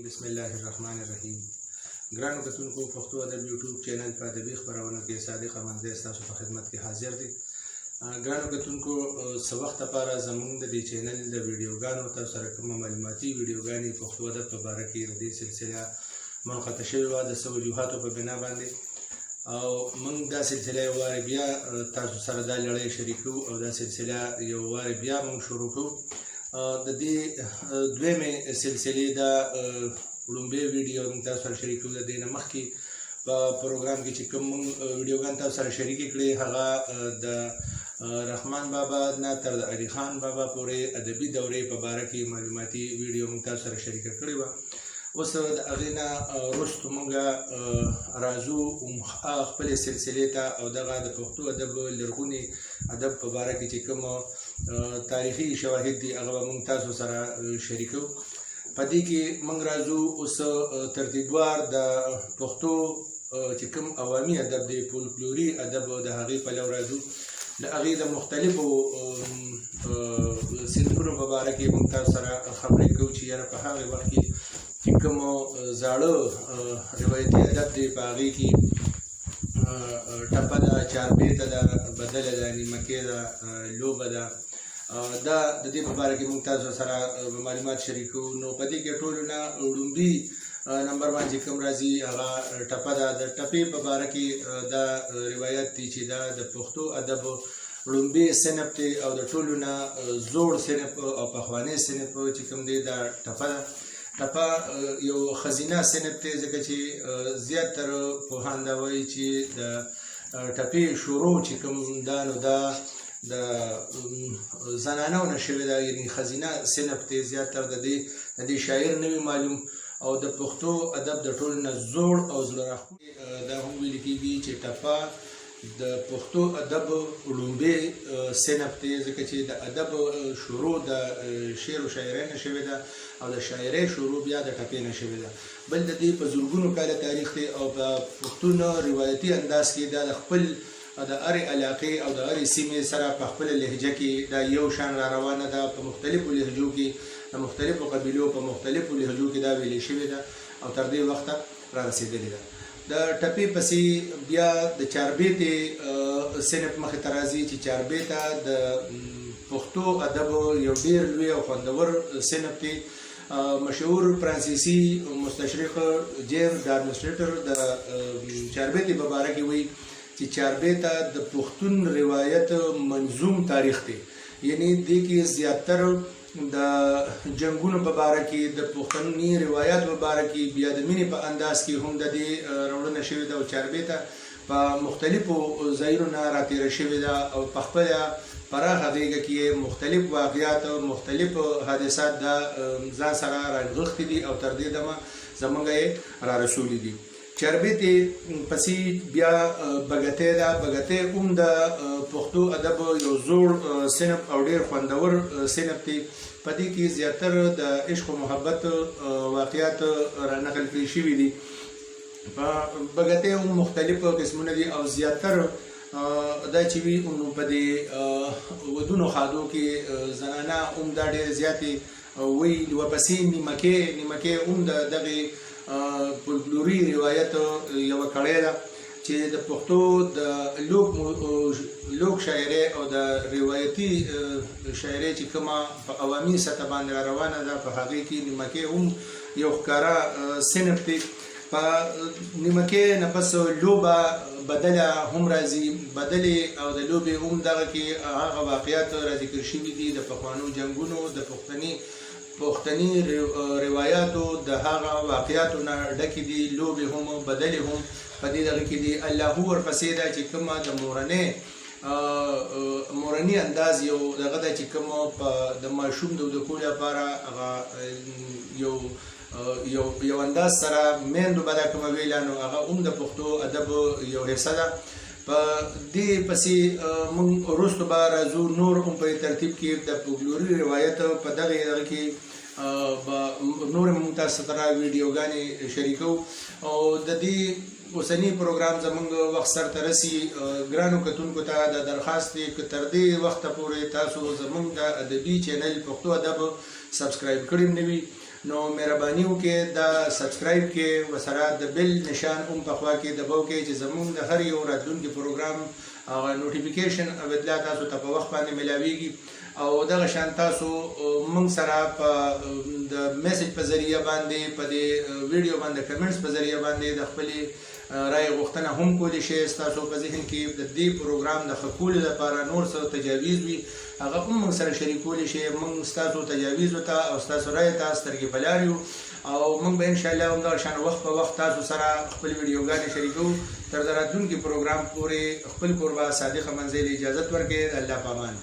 بسم الله الرحمن الرحیم. ګرانو کتونکو، پښتو ادب یوټیوب چینل په ادبي خپرونو کې صادق امانزی ستاسو په خدمت کې حاضر دی. ګرانو کتونکو، څه وخت لپاره زمونږ د دې چینل د ویډیوګانو تاسو سره کومه معلوماتي ویډیوګانې پښتو ادب په باره کې د دې سلسله منقطع شوې وه د څه وجوهاتو په بنا باندې، او موږ دا سلسله یو وارې بیا تاسو سره دا لړۍ شریکو او دا سلسله یو وارې بیا موږ شروع کوو. د دې دویمې سلسلې دا وړومبی ویډیو موږ تاسو سره شریکو. د دې نه مخکې په پروګرام کې چې کوم موږ ویډیوګان تاسو سره شریکې کړې، هغه د رحمان بابا نه تر د علي خان بابا پورې ادبي دورې په باره کې معلوماتي ویډیو موږ تاسو سره شریکه کړې وه. اوس د هغې نه وروسته موږ راځو خپلې سلسلې ته، او دغه د پښتو ادب لرغوني ادب په باره کې چې کوم تاریخي شواهد دي، هغه به موږ تاسو سره شریکو. په دې کې موږ راځو اوس ترتیبوار د پښتو چې کوم عوامي ادب دی، فولکلوري ادب، د هغې پلو راځو. د هغې د مختلفو صنفونو په باره کې موږ تاسو سره خبرې کوو چې یاره په هغې وخت کې چې کوم زاړه روایتي ادب دی، په هغې کې ټپه ده، چاربیته ده، بدله ده، نیمکۍ ده، لوبه ده. دا د دې په باره کې موږ تاسو سره معلومات شریکو. نو په دې کې ټولو نه وړومبي نمبر باندې کوم راځي، هغه ټپه ده. د ټپې په باره کې دا روایت دی چې دا د پښتو ادب وړومبی صنف دی، او د ټولو نه زوړ صنف او پخوانی صنف چې کوم دی، دا ټپه ده. ټپه یو ښځینه صنف دی، ځکه چې زیات تر پوهان دا وایي چې د ټپې شروع چې کوم ده، نو دا د زنانو نه شوې ده، یعنی ښځینه صنف دی. زیات تر د دې شاعر نه وي معلوم، او د پښتو ادب د ټولو نه زوړ او زړه راښکونکی. دا هم ویل کېږي چې ټپه د پښتو ادب وړومبی صنف دی، ځکه چې د ادب شروع د شعر او شاعرۍ نه شوې ده، او د شاعرۍ شروع بیا د ټپې نه شوې ده. بل د دې په زرګونو کاله تاریخ دی، او په پښتون روایتي انداز کې دا د خپل د هرې علاقې او د هرې سیمې سره په خپله لهجه کې دا یو شان را روانه ده. په مختلفو لهجو کې، د مختلفو قبیلو په مختلفو لهجو کې دا ویلې شوې ده او تر دې وخته را رسېدلې ده. د ټپې پسې بیا د چاربیتې صنف مخې ته راځي، چې چاربیته د پښتو ادب یو ډیر لوی او خوندور صنف دی. مشهور فرانسیسي مستشرق جیمز ډارمسټریټر د چاربیتې په باره کې وایي چې چاربیته د پښتون روایت منظوم تاریخ دی، یعنی دې کې زیاتره د جنگونو په باره کې، د پښتني روایت په باره کې، بیا د مینې په انداز کې هم د دې راوړنه شوې ده، او چاربیته په مختلفو ځایونو نه راتېره شوې ده، او په خپله پراخه غېږه کې مختلف واقعات او مختلف حادثات د ځان سره رانغښتي دي، او تر دې دمه زمونږ یې را رسولي دي. چربیتې پسې بیا بګتۍ ده. بګتۍ هم د پښتو ادب یو زوړ صنف او ډیر خوندور صنف دی. په دې کې زیاتره د عشق او محبت واقعات را نقل کړی شوي دي. په بګتۍ هم مختلف قسمونه دي، او زیاتره دا چې وي، نو په دې ودونو ښادو کې زنانه هم دا ډېر زیاتې وي. ورپسې نیمکې. نیمکې هم د دغې فولکلوري روایت یوه کړۍ ده چې د پښتو د لوک شاعرۍ او د روایتي شاعرۍ چې کومه په عوامي سطح باندې را روانه ده، په هغې کې نیمکې هم یو ښکاره صنف دی. په نیمکې نه پس لوبه بدله هم راځي. بدلې او د لوبې هم دغه کې هغه واقعات را ذکر شوي دي، د پخوانو جنګونو، د پښتني روایاتو د هغه واقعاتو نه ډکې دي لوبې هم، بدلې هم په دې دغه کې دي. الله هو ورپسې ده چې کومه د مورنی انداز یو دغه ده چې کوم په د ماشوم د وده کولو لپاره هغه یو انداز سره میندو به دا کومه ویله، نو هغه هم د پښتو ادب یو حصه ده. په دې پسې موږ وروسته به راځو نور هم په ترتیب کې د فولکلوري روایت په دغه دغه کې به نور موږ تاسو سره ویډیوګانې شریکو. او د دې اوسنی پروګرام زمونږ وخت سر ته رسی. ګرانو کتونکو ته د درخواست دی که تر دې وخته پورې تاسو زمونږ د ادبي چینل پښتو ادب سبسکرایب کړی نه وي، نو مهرباني وکړئ دا سبسکرایب کړئ، ورسره د بیل نشان هم په خوا کې دباو کړئ چې زموږ د هر یو راتلونکي پروګرام هغه نوټیفیکیشن او اطلاع تاسو ته په وخت باندې ملاویږي. او دغه شان تاسو موږ سره په د میسج په ذریعہ باندې، په دې ویډیو باندې کمنټس په ذریعہ باندې د خپلې رای غوښتنه هم کولی شئ. تاسو په ذهن کې د دې پروګرام د ښه کولو لپاره نور څه تجاویز وي، هغه هم موږ سره شریکولی شئ. موږ ستاسو تجاویزو ته او ستاسو رای ته سترګې په لار یو او موږ به ان شاء الله همدغه شان وخت په وخت تاسو سره خپل ویډیوګانې شریکوو. تر د راتلونکي پروګرام پورې خپل کوربه صادق منزل اجازت ورکړئ. الله په امان.